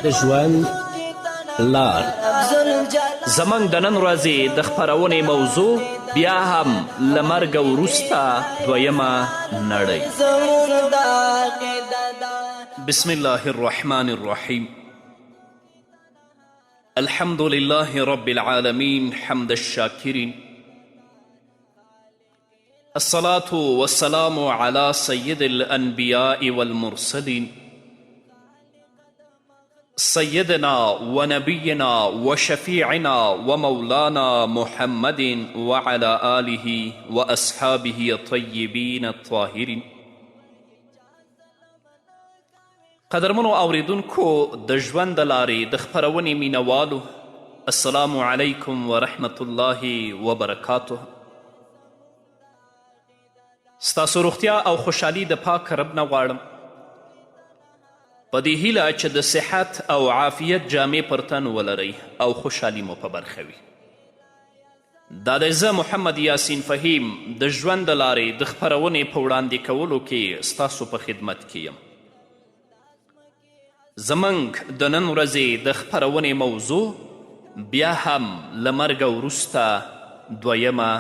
د ژوند لار. زموږ د نن ورځې د خپرونې موضوع بیا هم له مرګه وروسته دویمه نړۍ. بسم الله الرحمن الرحیم. الحمد لله رب العالمین حمد الشاکرین. الصلاة والسلام على سيد الأنبياء والمرسلين، سيدنا ونبينا وشفيعنا ومولانا محمد وعلى آله وأصحابه الطيبين الطاهرين. قدرمنو اوریدونکو، د ژوند د لارې د خپرونې مینوالو، السلام علیکم ورحمت الله وبرکاته. ستاسو روغتیا او خوشحالي د پاک رب نه غواړم، په دې هیله چې د صحت او عافیت جامې پر تن ولرئ او خوشحالي مو په برخه وي. دا دی زه محمد یاسین فهیم د ژوند د لارې د خپرونې په وړاندې کولو کې ستاسو په خدمت کې یم. زموږ د نن ورځې د خپرونې موضوع بیا هم له مرګه وروسته دویمه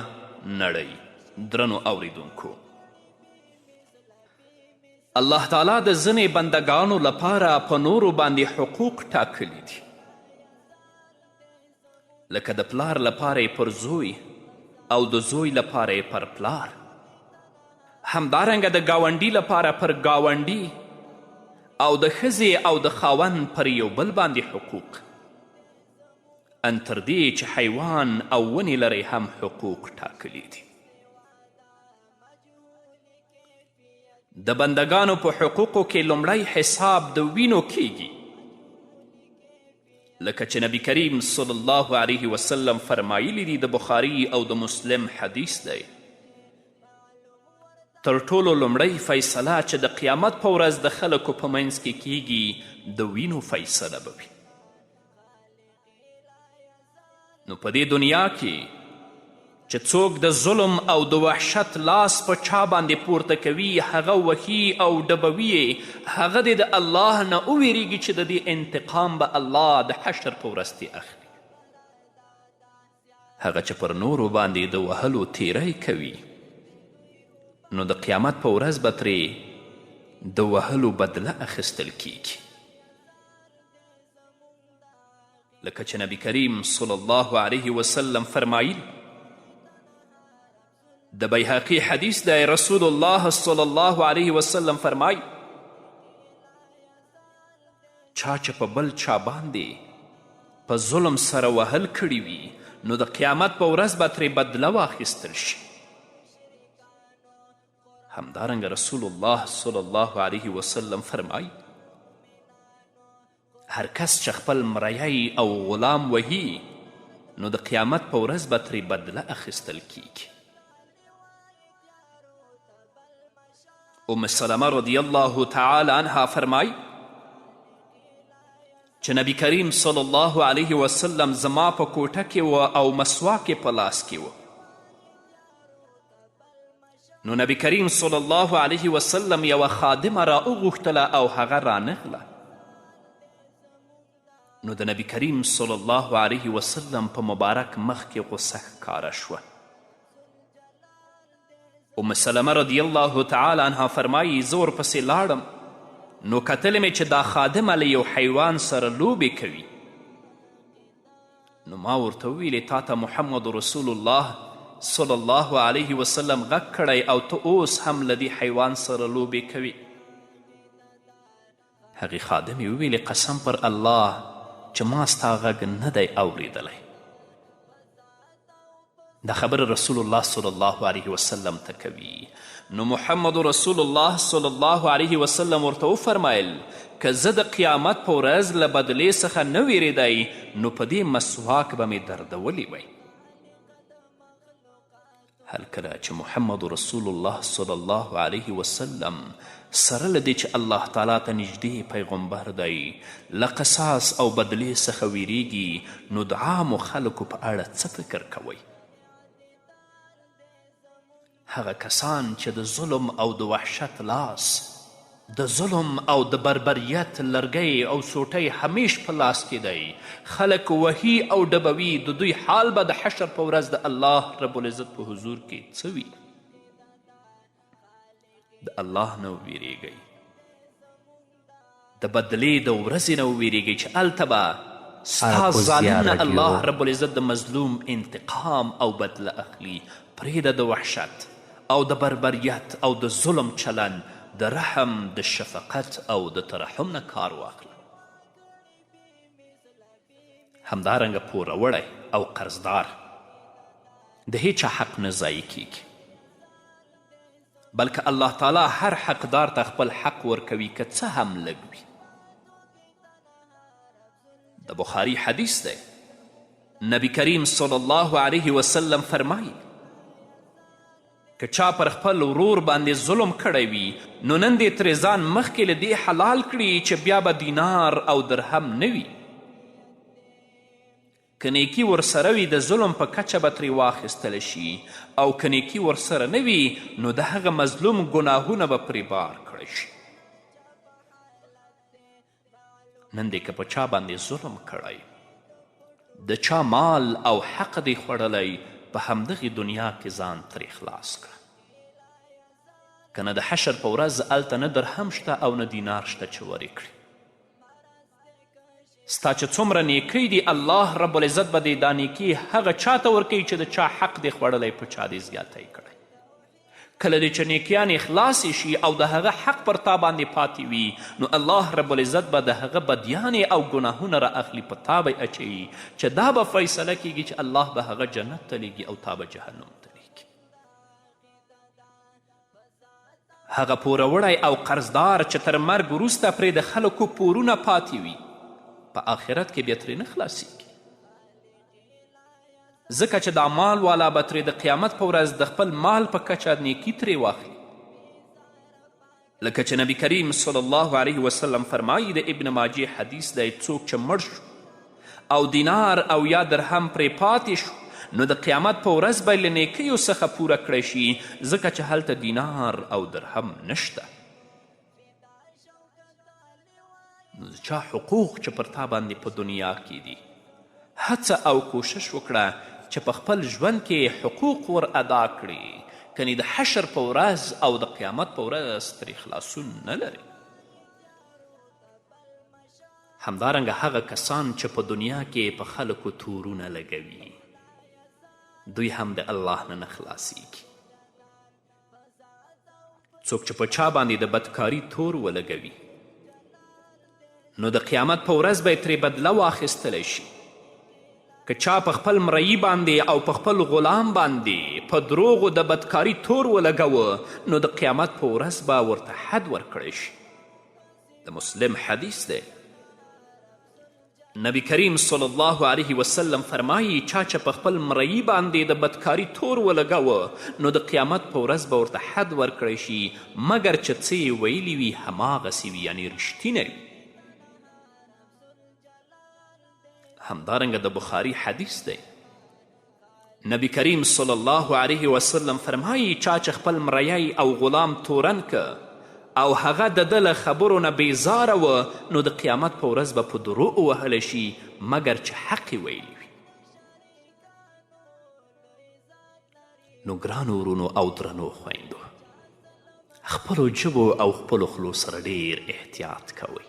نړۍ. درنو اوریدونکو، الله تعالی د ځینې بندګانو لپاره په نورو باندې حقوق ټاکلي دي، لکه د پلار لپاره یې پر زوی او د زوی لپاره یې پر پلار، همدارنګه د ګاونډي لپاره پر ګاونډي او د ښځې او د خاوند پر یو بل باندې حقوق، ان تر دې چې حیوان او ونې لره هم حقوق ټاکلي دي. د بندګانو په حقوقو کې لومړی حساب د وینو کیږي، لکه چې نبی کریم صلی الله علیه وسلم فرمایلی دي، د بخاري او د مسلم حدیث دی، تر ټولو لومړی فیصله چې د قیامت په ورځ د خلکو په منځ کې کیږي د وینو فیصله به وي. نو په دې دنیا کې چې څوک د ظلم او د وحشت لاس په چا باندې پورته کوي، هغه وهي او ډبوي یې، هغه دې د الله نه وویریږي چې د دې انتقام به الله د حشر په ورځ ترې اخلي. هغه چې پر نورو باندې د وهلو تیری کوي، نو د قیامت په ورځ به ترې د وهلو بدله اخیستل کیږي. لکه چې نبی کریم صلی الله علیه وسلم فرمایل، د بیهقي حدیث دی، رسول الله صلی الله علیه وسلم فرمایي، چا چې په بل چا باندې په ظلم سره وهل کړي وي، نو د قیامت په ورځ به ترې بدله واخیستل شي. همدارنګه رسول الله صلی الله علیه وسلم فرمایي، هر کس چې خپل مریی او غلام وهي، نو د قیامت په ورځ به ترې بدله اخیستل کیږي. ام سلمه رضی الله تعالی عنها فرمایي چې نبی کریم صلی الله علیه وسلم زما په کوټه کې و او مسواک یې په لاس کې و. نو نبی کریم صلی الله علیه وسلم یوه خادمه را وغوښتله او هغه رانغله. نو د نبی کریم صلی الله علیه وسلم په مبارک مخ کې غوسه ښکاره شوه. ام سلمه رضی الله تعالی عنها فرمایي، زه ورپسې لاړم، نو کتل مې چې دا خادمه له یو حیوان سره لوبې کوي. نو ما ورته وویلې، تا ته محمد رسول الله صلی الله علیه وسلم غږ کړی او ته اوس هم له دې حیوان سره لوبې کوې. هغې خادمې وویلې، قسم پر الله چې ما ستا غږ نه دی اوریدلی. دا خبره رسول الله صلی الله علیه وسلم ته کوي. نو محمد رسول الله صلی الله علیه وسلم ورته وفرمایل، که زه د قیامت په ورځ له بدلې څخه نه ویرېدای، نو په دې مسواک به مې دردولې وای. هر کله چې محمد رسول الله صلی الله علیه وسلم سره له دې چې الله تعالی ته نږدې پیغمبر دی، له قصاص او بدلې څخه ویریږي، نو د عامو خلکو په اړه څه فکر کوئ؟ هغه کسان چې د ظلم او د وحشت لاس د ظلم او د بربریت لرګی او سوټی همیش په لاس کې دی، خلک وهي او ډبوي، د دوی حال به د حشر په ورځ د الله رب العزت په حضور کې څه وي؟ د الله نه وویریږئ، د بدلې د ورځې نه وویریږئ چې هلته به ستا ظالم نه الله رب العزت د مظلوم انتقام او بدله اخلي. پرېږده د وحشت او د بربریت او د ظلم چلند، د رحم، د شفقت او د ترحم نه کار واخله. همدارنګه پوروړی او قرضدار د هیچا حق نه ضایع کیږي، بلکه الله تعالی هر حقدار ته خپل حق ورکوي که څه هم لږ وي. د بخاري حدیث دی، نبی کریم صلی الله علیه وسلم فرمایي که چا پر خپل ورور باندې ظلم کړی وي نو نن دې ترې ځان مخکې له دې حلال کړي چې بیا به دینار او درهم نه وي. که نیکي ورسره وي د ظلم په کچه به ترې واخیستل شي او که نیکي ورسره نه وي نو د هغه مظلوم ګناهونه به پرې بار کړی شي. نن دې که په چا باندې ظلم کړی، د چا مال او حق دې خوړلی، په همدغې دنیا کې ځان ترې خلاص کړه، که نه د حشر په ورځ هلته نه درهم شته او نه دینار شته چې ورې کړي. ستا چې څومره نیکۍ دي الله رب العزت به دې دا نیکي هغه چا ته ورکوي چې د چا حق دې خوړلی، په چا دې زیاتی کړی. کله دې چې نیکیانې خلاصې شي او د هغه حق پر تا باندې پاتې وي نو الله رب العزت به د هغه بدیانې او ګناهونه را اخلي، په تا به یې اچوي چې دا به فیصله کیږي چې الله به هغه جنت ته لیږي او تا به جهنم ته لیږي. هغه پوروړی او قرضدار چې تر مرګ وروسته پرې د خلکو پورونه پاتې وي په آخرت کې بیا ترې نه خلاصیږي، ځکه چې دا مال والا به ترې د قیامت په ورځ د خپل مال په کچه نیکي ترې واخلي. لکه چې نبی کریم صلی الله علیه وسلم فرمایي، د ابن ماجې حدیث دی، څوک چې مړ شو او دینار او یا درهم پرې پاتې شو نو د قیامت په ورځ به له نیکیو څخه پوره کړی شي، ځکه چې هلته دینار او درهم نشته. نو د چا حقوق چې پر تا باندې په دنیا کې دي، هڅه او کوشش وکړه چې په خپل ژوند کې حقوق ور ادا کړې، کنې د حشر په ورځ او د قیامت په ورځ ترې خلاصون نه لرې. همدارنګه هغه کسان چې په دنیا کې په خلکو تورونه لګوي دوی هم د الله نه نه خلاصیږي. څوک چې په چا باندې د بدکاري تور ولګوي نو د قیامت په ورځ به یې ترې بدله واخیستلی شي. که چا په خپل مريي باندې او په خپل غلام باندې په دروغو د بدکاري تور ولګوه نو د قیامت په ورځ به ورته حد ورکړی شي. د مسلم حدیث دی، نبی کریم صلی الله علیه وسلم فرمایي چا چې په خپل مريي باندې د بدکاري تور ولګوه نو د قیامت په ورځ به ورته حد ورکړی شي، مګر چې څه یې ویلي وي هماغسې وي، یعنې رښتینی وي. همدارنګه د بخاري حدیث دی، نبی کریم صلی الله علیه وسلم فرمایي چا چې خپل مریی او غلام تورن که او هغه د ده له خبرو نه بیزاره و نو د قیامت په ورځ به په درو ووهلی شي، مګر چې حق یې ویلي وي. نو ګرانو ورونو او درنو خویندو، خپلو ژبو او خپلو خولو سره ډیر احتیاط کوئ.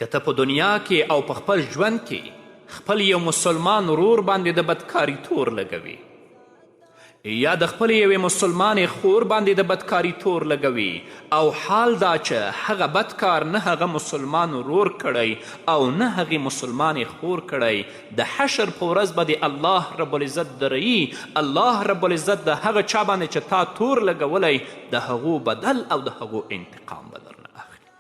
که ته په دنیا کې او په خپل ژوند کې خپل یو مسلمان ورور باندې د بدکاري تور لګوي یا د خپلې یوې مسلمانې خور باندې د بدکاري تور لګوي او حال دا چې هغه بدکار نه هغه مسلمان ورور کړی او نه هغې مسلمانې خور کړی، د حشر په ورځ به دې الله رب العزت دريي. الله رب العزت د هغه چا باندې چې تا تور لګولی د هغو بدل او د هغو انتقام به درنه اخلي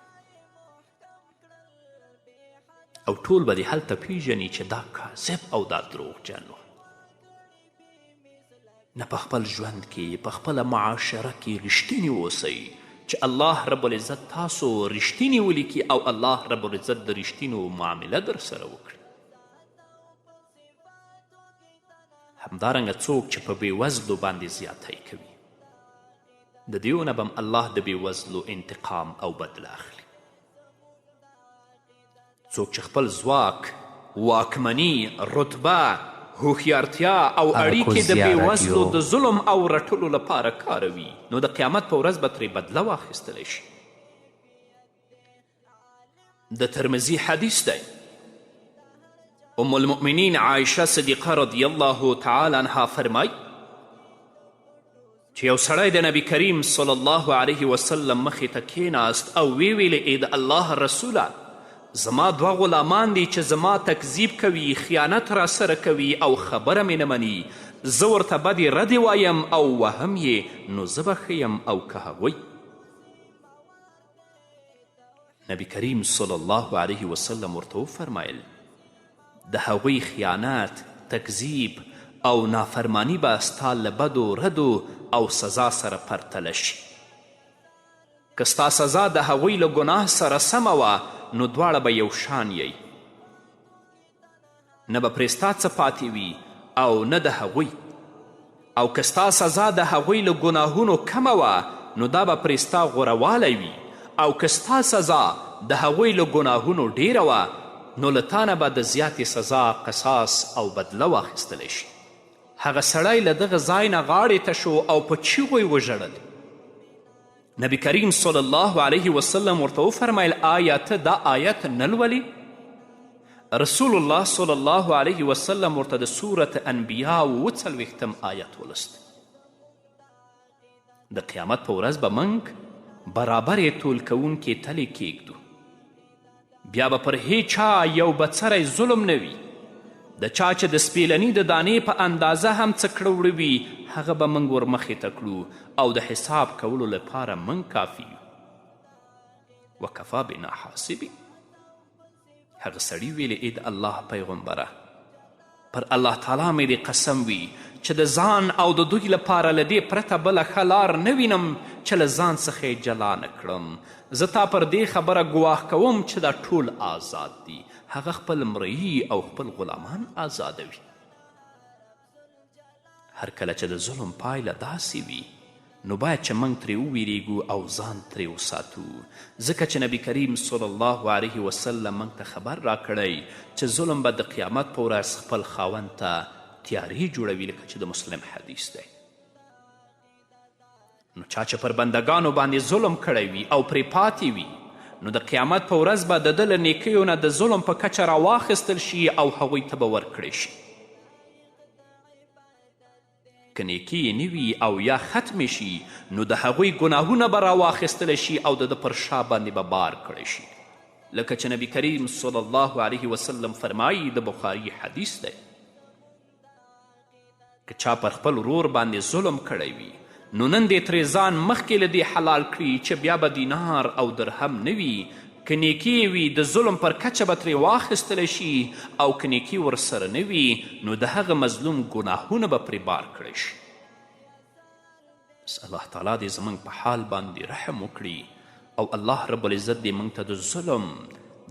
او ټول به دې هلته پیژني چې دا کاذب او دا دروغجن و. نه په خپل ژوند کې، په خپله معاشره کې رښتیني اوسئ چې الله رب العزت تاسو رښتیني ولیکي او الله رب العزت د رښتینو معامله در سره وکړي. همدارنګه څوک چې په بېوزلو باندې زیاتی کوي، د دیو نه به هم الله د بېوزلو انتقام او بدله اخلي. څوک چې خپل ځواک، واکمني، رتبه، هوښیارتیا او اړیکې د اراکوزیا بېوزلو راډیو د ظلم او رټلو لپاره کاروي، نو د قیامت په ورځ به ترې بدله واخیستلی شي. د ترمذي حدیث دی، ام المؤمنین عایشه صدیقه رضی الله تعالی عنها فرمایي چې یو سړی د نبی کریم صلی الله علیه وسلم مخې ته کیناست او ویې ویلې، ای د الله رسوله، زما دوه غلامان دي چې زما تکذیب کوي، خیانت راسره کوي او خبره مې نه مني، زه ورته بدې ردې وایم او وهم یې، نو زه به ښه یم او که هغوی؟ نبی کریم صلی الله علیه وسلم ورته وفرمایل، د هغوی خیانت، تکذیب او نافرمانی به ستا له بدو ردو او سزا سره پرتله شي. که ستا سزا د هغوی له ګناه سره سمه وه، نو دواړه به یو شان یئ، نه به پرې ستا څه پاتې وي او نه د هغوی. او که ستا سزا د هغوی له ګناهونو کمه وه، نو دا به پرې ستا غوره والی وي، او که ستا سزا د هغوی له ګناهونو ډېره وه، نو له تا نه به د زیاتې سزا قصاص او بدله واخیستلی شي. هغه سړی له دغه ځای نه غاړې ته شو او په چیغو یې وژړل. نبی کریم صلی الله علیه وسلم ورته وفرمیل، آیا ته دا آیت نه لولې؟ رسول الله صلی الله علیه وسلم ورته د سورت انبیا 47 آیت ولوست. د قیامت په ورځ به موږ برابرې تول کوونکې تلې کیږدو، بیا به پر هیچا یو بڅری ظلم نه وي. د چا چې د سپیلني د دانې په اندازه هم څه کړه وړه وي، هغه به موږ ورمخې ته کړو او د حساب کولو لپاره موږ کافي یو. وکفا بنا حاسبین. هغه سړي ویلې، ای د الله پیغمبره، پر الله تعالی مې دې قسم وي چې د ځان او د دوی لپاره له دې پرته بله ښه لار نه وینم چې له ځان څخه یې جلا نه کړم. زه تا پر دې خبره ګواه کوم چې دا ټول آزاد دي. هغه خپل مریي او خپل غلامان آزادوي. هر کله چې د ظلم پایله داسې وي، نو باید چې موږ ترې وویریږو او ځان ترې وساتو، ځکه چې نبی کریم صلی الله علیه وسلم موږ ته خبر راکړی چې ظلم به د قیامت په ورځ خپل خاوند ته تیارې جوړوي، لکه چې د مسلم حدیث دی. نو چا چې پر بندګانو باندې ظلم کړی وي او پرې پاتې وي، نو د قیامت په ورځ به د ده له نیکیو نه د ظلم په کچه راواخیستل شي او هغوی ته به ورکړی شي. که نیکي یې نه وي او یا ختمې شي، نو د هغوی ګناهونه به راواخیستل شي او د ده پر شا باندې به بار کړی شي، لکه چې نبی کریم صلی الله علیه وسلم فرمایي، د بخاري حدیث دی، که چا پر خپل ورور باندې ظلم کړی وي، نو نن دې ترې ځان مخکې له دې حلال کړي چې بیا به دینار او درهم نه وي. که نیکي یې وي، د ظلم پر کچه به ترې واخیستلی شي، او که نیکي ورسره نه وي، نو د هغه مظلوم ګناهونه به پرې بار کړی شي. بس الله تعالی دې زموږ په حال باندې رحم وکړي او الله رب العزت دې موږ ته د ظلم،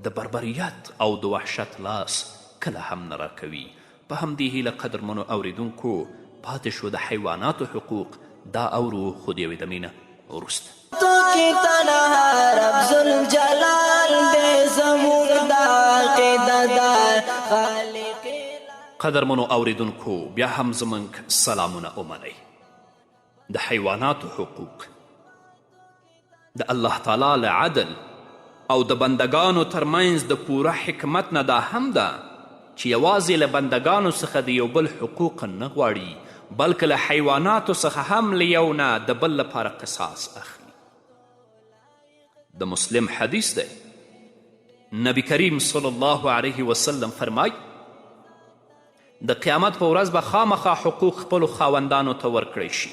د بربریت او د وحشت لاس کله هم نه راکوي. په همدې هیله قدرمنو اوریدونکو، پاتې شو د حیواناتو حقوق، دا اورو خو د یوې دمې نه وروسته. تو کې تنها رب ذوالجلال دې زموږ د عقیده ده خالق. قدرمنو اوریدونکو، بیا هم زموږ سلامونه ومنئ. د حیواناتو حقوق د الله تعالی له عدل او د بندګانو ترمنځ د پوره حکمت نه دا هم ده چې یوازې له بندګانو څخه د یو بل حقوق نه غواړي، بلکې له حیواناتو څخه هم له یو نه د بل لپاره قصاص اخلي. د مسلم حدیث دی، نبی کریم صلی الله علیه وسلم فرمای، د قیامت په ورځ به خامخا حقوق خپلو خاوندانو ته ورکړی شي،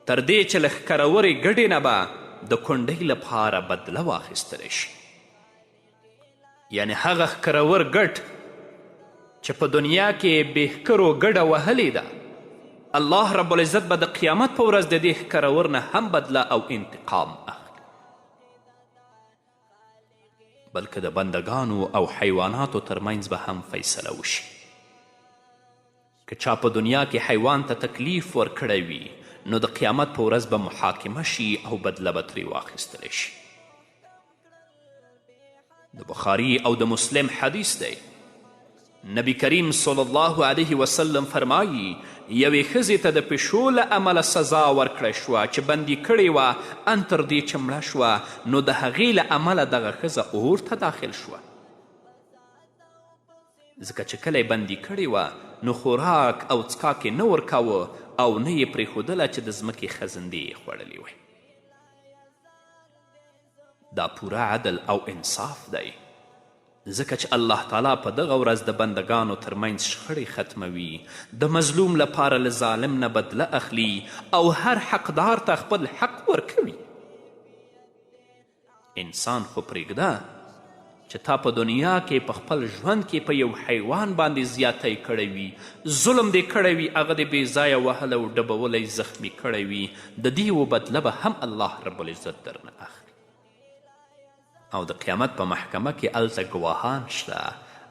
تر دې چې له ښکرورې ګډې نه به د کونډۍ لپاره بدله واخیستلی شي. یعنې هغه ښکرور ګډ چې په دنیا کې بې ښکرو ګډه وهلې ده، الله رب العزت به د قیامت په ورځ د دې ښکرور نه هم بدله او انتقام اخلي. بلکې د بندګانو او حیواناتو ترمنځ به هم فیصله وشي. که چا په دنیا کې حیوان ته تکلیف ورکړی وي، نو د قیامت په ورځ به محاکمه شي او بدله به ترې واخیستلی شي. د بخاري او د مسلم حدیث دی، نبی کریم صلی الله علیه وسلم فرمایی، یوې ښځې ته د پښو له امله سزا ورکړی شوه چې بندي کړې وه ان تر دې چې مړه شوه، نو د هغې له امله دغه ښځه اور ته داخل شوه، ځکه چې کله یې بندي کړې وه نو خوراک او څکاک یې نه ورکاوه او نه یې پرېښودله چې د ځمکې خزندې یې خوړلې وای. دا پوره عدل او انصاف دی، ځکه چې الله تعالی په دغه ورځ د بندګانو تر منځ شخړې ختموي، د مظلوم لپاره له ظالم نه بدله اخلي او هر حقدار ته خپل حق ورکوي. انسان خو پرېږده چې تا په دنیا کې په خپل ژوند کې په یو حیوان باندې زیاتی کړی وي، ظلم دې کړی وي، هغه دې بې ځایه وهلی او ډبولی، زخمي کړی وي، د دې یوه بدله به هم الله رب العزت درنه اخلي. او د قیامت په محکمه کې هلته ګواهان شته،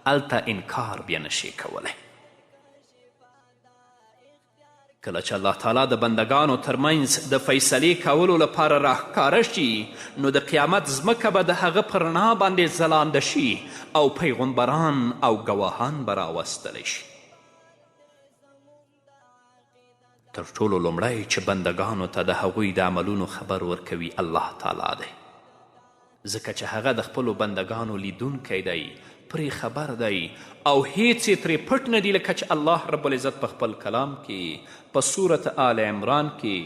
هلته انکار بیا نشې کولی. کله چې الله تعالی د بندګانو ترمنځ د فیصلې کولو لپاره راښکاره شي، نو د قیامت ځمکه به د هغه په رڼا باندې ځلانده شي او پیغمبران او ګواهان به راوستلی شي. تر ټولو لومړی چې بندګانو ته د هغوی د عملونو خبر ورکوي الله تعالی دی، ځکه چې هغه د خپلو بندګانو لیدونکی دی، پرې خبر دی او هیڅ یې ترې پټ نه دي، لکه چې الله رب العزت په خپل کلام کې په سورة آل عمران کې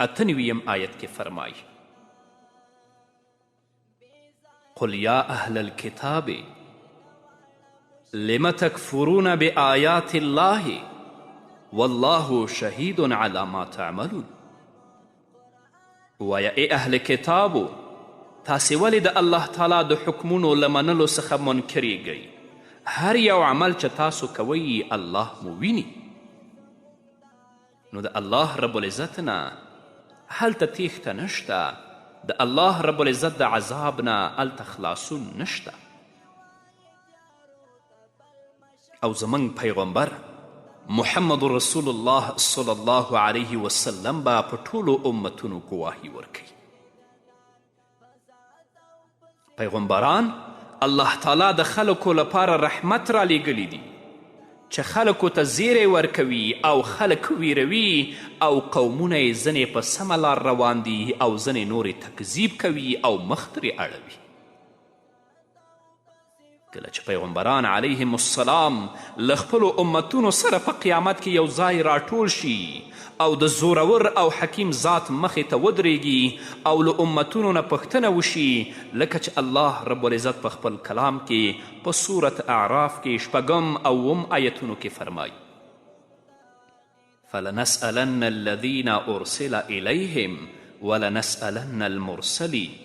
98 آیت کې فرمایي: قل یا اهل الكتاب لم تکفرون بآیات الله والله شهید علی ما تعملون. ووایه ای اهل کتابو، تاسې ولې د الله تعالی د حکمونو له منلو څخه منکرېږئ؟ هر یو عمل چې تاسو کوئ الله مو ویني. نو د الله رب العزت نه هلته تیښته نشته، د الله رب العزت د عذاب نه هلته خلاصون نشته. او زموږ پیغمبر محمد رسول الله صلی الله علیه وسلم به په ټولو امتونو ګواهي ورکوي. پیغمبران الله تعالی د خلکو لپاره رحمت رالیږلي دي چې خلکو ته زیری ورکوي او خلک ویروي، او قومونه یې ځینې په سمه لار روان دي او ځینې نور تکذیب کوي او مخ ترې اړوي. کله چې پیغمبران علیهم السلام له خپلو امتونو سره په قیامت کې یو ځای راټول شي او د زورور او حکیم ذات مخې ته ودرېږي او له امتونو نه پوښتنه وشي، لکه چې الله رب العزت په خپل کلام کې په سورة اعراف کې شپږم او اووم آیتونو کې فرمایي: فلنسألن الذین ارسل الیهم ولنسألن المرسلین.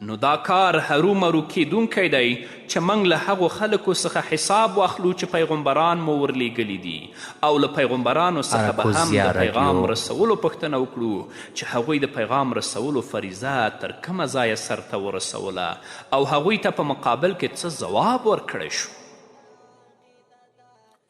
نو دا کار هرومرو کیدونکی دی چې موږ له هغو خلکو څخه حساب واخلو چې پیغمبران مو ورلیږلي دي، او له پیغمبرانو څخه به هم اراکوزیا د پیغام راډیو. رسولو پوښتنه وکړو چې هغوی د پیغام رسولو فریضه تر کومه ځایه سرته ورسوله او هغوی ته په مقابل کې څه ځواب ورکړی شو.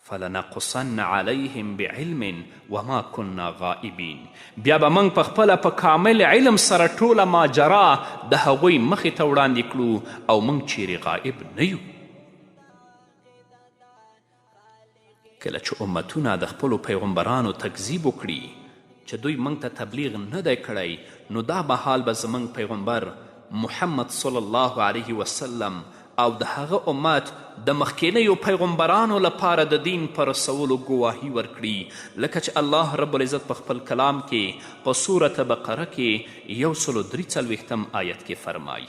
فلنقصن علیهم بعلم وما کنا غائبین. بیا به موږ په خپله په کامل علم سره ټوله ماجرا د هغوی مخې ته وړاندې کړو او موږ چیرې غائب نه یو. کله چې امتونه د خپلو پیغمبرانو تکذیب وکړي چې دوی موږ ته تبلیغ نه دی کړی، نو دا مهال به زموږ پیغمبر محمد صلی الله علیه وسلم او د هغه امت د مخکینیو پیغمبرانو لپاره د دین په رسولو ګواهي ورکړي، لکه چې الله رب العزت په خپل کلام کې په سورة بقره کې 143 آیت کې فرمایي: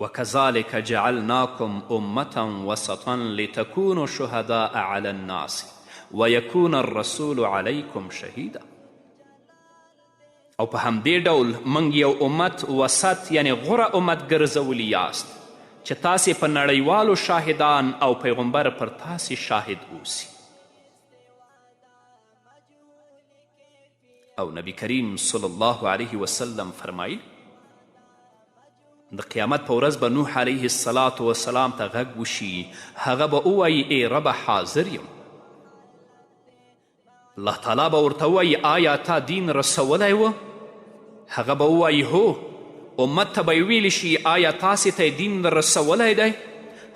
وکذلک جعلناکم امة وسطا لتکونوا شهداء علی الناس ویکون الرسول علیکم شهیدا. او په همدې ډول موږ یو امت وسط یعنې غوره امت ګرځولي یاست چې تاسې په نړیوالو شاهدان او پیغمبر پر تاسې شاهد اوسي. او نبی کریم صلی الله علیه وسلم فرمایي: د قیامت په ورځ به نوح علیه السلام وسلام ته غږ وشي، هغه به ووایي: ای ربه حاضر یم. الله تعالی به ورته ووایي آیا تا دین رسولی و؟ هغه به ووایي هو. امت ته به یې ویل شي آیا تاسې ته دین رسولی دی؟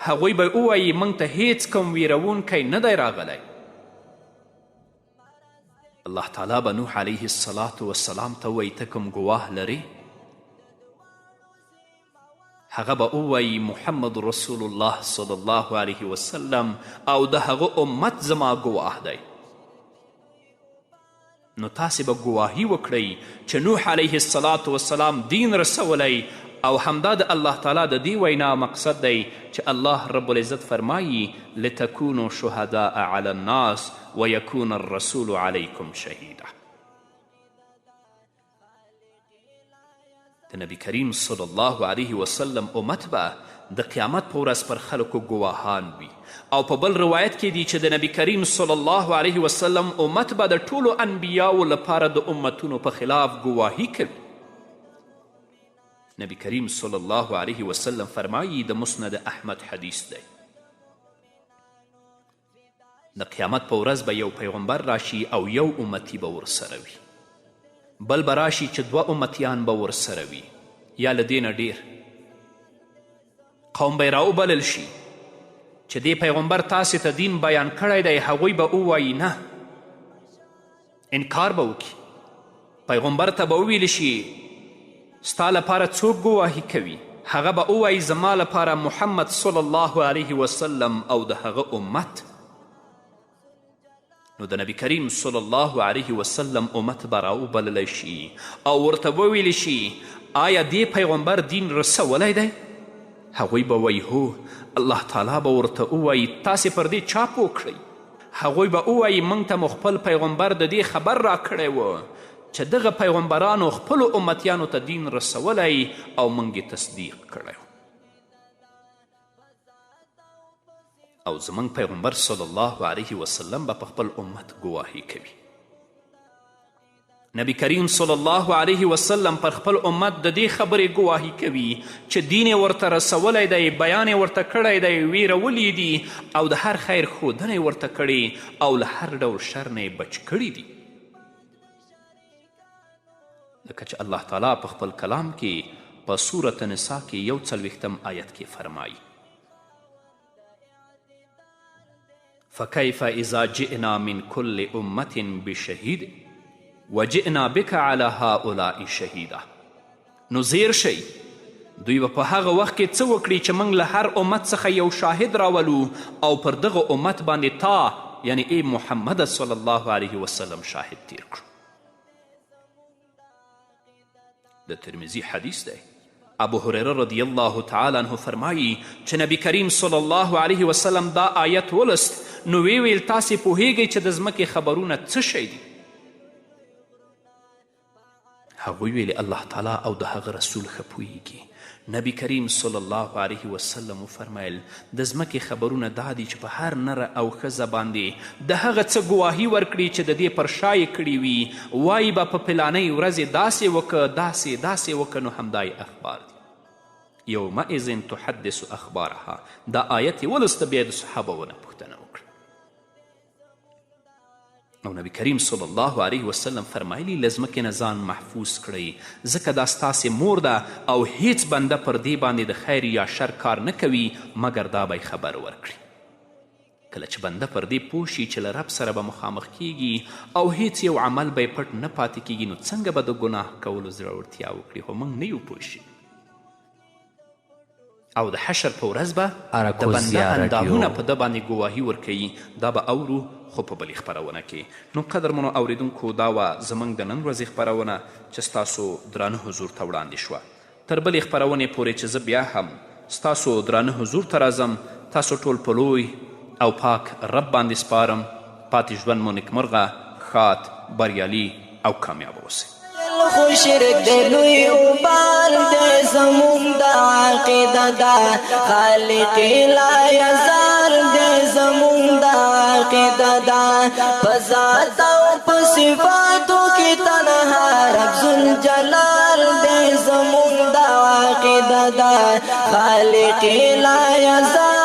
هغوی به ووایي موږ ته هیڅ کوم ویرونکی نه دی راغلی. الله تعالی به نوح علیه الصلاة والسلام ته ووایي ته کوم ګواه لرې؟ هغه به ووایي محمد رسول الله صلی الله علیه وسلم او د هغه امت زما ګواه دی. نو تاسې به ګواهي وکړئ چې نوح علیه الصلاة والسلام دین رسولی او همدا د الله تعالی د دې وینا مقصد دی چې الله رب العزت فرمایي لتکونو شهداء علی الناس ویکون الرسول علیکم شهیدا. د نبی کریم صلی الله علیه وسلم امت به د قیامت په ورځ پر خلکو ګواهان وي او په بل روایت کې دي چې د نبی کریم صلی الله علیه وسلم امت به د ټولو انبیاو لپاره د امتونو په خلاف ګواهي کوي. نبی کریم صلی الله علیه وسلم فرمایي د مسند احمد حدیث دی، د قیامت په ورځ به یو پیغمبر راشي او یو امتي به ورسره وي، بل به راشي چې دوه امتیان به ورسره وي یا له دې نه ډېر. قوم به یې راوبلل شي چې دې پیغمبر تاسې ته دین بیان کړی دی، هغوی به ووایي نه، انکار به وکړي. پیغمبر ته به وویل شي ستا لپاره څوک ګواهي کوي؟ هغه به ووایي زما لپاره محمد صلی الله علیه وسلم او د هغه امت. نو د نبی کریم صلی الله علیه وسلم امت به راوبللی شي او ورته وویل شي آیا دې پیغمبر دین رسولی دی؟ هغوی به وایي هو. الله تعالی به ورته ووایي تاسې پر دې چا پوه کړئ؟ هغوی به ووایي موږ ته مو خپل پیغمبر د دې خبر راکړی و چې دغه پیغمبرانو خپلو امتیانو ته دین رسولی او موږ یې تصدیق کړی او زموږ پیغمبر صلی الله علیه وسلم به په خپل امت ګواهي کوي. نبی کریم صلی الله علیه وسلم پر خپل امت د دې خبرې ګواهي کوي چې دین یې ورته رسولی دی، بیان یې ورته کړی دی، ویرولي دي او د هر خیر ښودنه یې ورته کړې او له هر ډول شر نه یې بچ کړي دي. لکه چې الله تعالی په خپل کلام کې په سورة نساء کې 41 آیت کې فرمایي فكيف اذا جئنا من كل امة بشهيد وجئنا بك على هؤلاء شهيدا. نو زیر شئ دوی به په هغه وخت کې څه وکړي چې موږ له هر امت څخه یو شاهد راولو او پر دغه امت باندې تا یعنی ای محمد صلی الله علیه وسلم شاهد تیر کړو. د ترمذي حدیث دی، ابو هریره رضی الله تعالی عنه فرمایي چې نبی کریم صلی الله علیه وسلم دا آیت ولست نو ویې ویل تاسې پوهیږئ چې د ځمکې خبرونه څه شی دي؟ هغوی ویلې الله تعالی او د هغه رسول ښه پوهیږي. نبی کریم صلی الله علیه وسلم وفرمیل د ځمکې خبرونه دا دي چې په هر نره او ښځه باندې د هغه څه ګواهي ورکړي چې د دې پر شا یې کړي وي، وایي به په فلانۍ ورځ یې داسې وکړه، داسې داسې وکړه، نو همدا یې اخبار دي. یومئذ تحدث اخبارها. دا آیت یې ولوسته بیا یې د صحابه ونه پوښتنه وکړه. او نبی کریم صلی الله علیه وسلم فرمایلی له ځمکې نه ځان محفوظ کړئ ځکه دا ستاسې مور ده او هیڅ بنده پر دې باندې د خیر یا شر کار نه کوي مګر دا به یې خبر ورکړي. کله چې بنده پر دې پوه شي چې له رب سره به مخامخ کیږي او هیڅ یو عمل به یې پټ نه پاتې کیږي نو څنګه به د ګناه کولو زړورتیا وکړي؟ خو موږ نه یو پوه شوي. او د حشر په ورځ به د بنده اندامونه په ده باندې ګواهي ورکوي. دا به اورو خو په بلې خپرونه کې. نو قدرمنو اوریدونکو دا وه زموږ د نن ورځې خپرونه چې ستاسو درانه حضور ته وړاندې شوه. تر بلې خپرونې پورې چې زه بیا هم ستاسو درانه حضور ته راځم تاسو ټول په لوی او پاک رب باندې سپارم. پاتې ژوند مو نیکمرغه، ښاد، بریالي او کامیاب اوسئ. خو شرک دی لوی وبال دی زموږ د عقیده ده، خالق لا یزال دی زموږ د عقیده ده، په ذات او په صفاتو کې تنها رب ذوالجلال دی زموږ د عقیده ده، خالق لا یزال.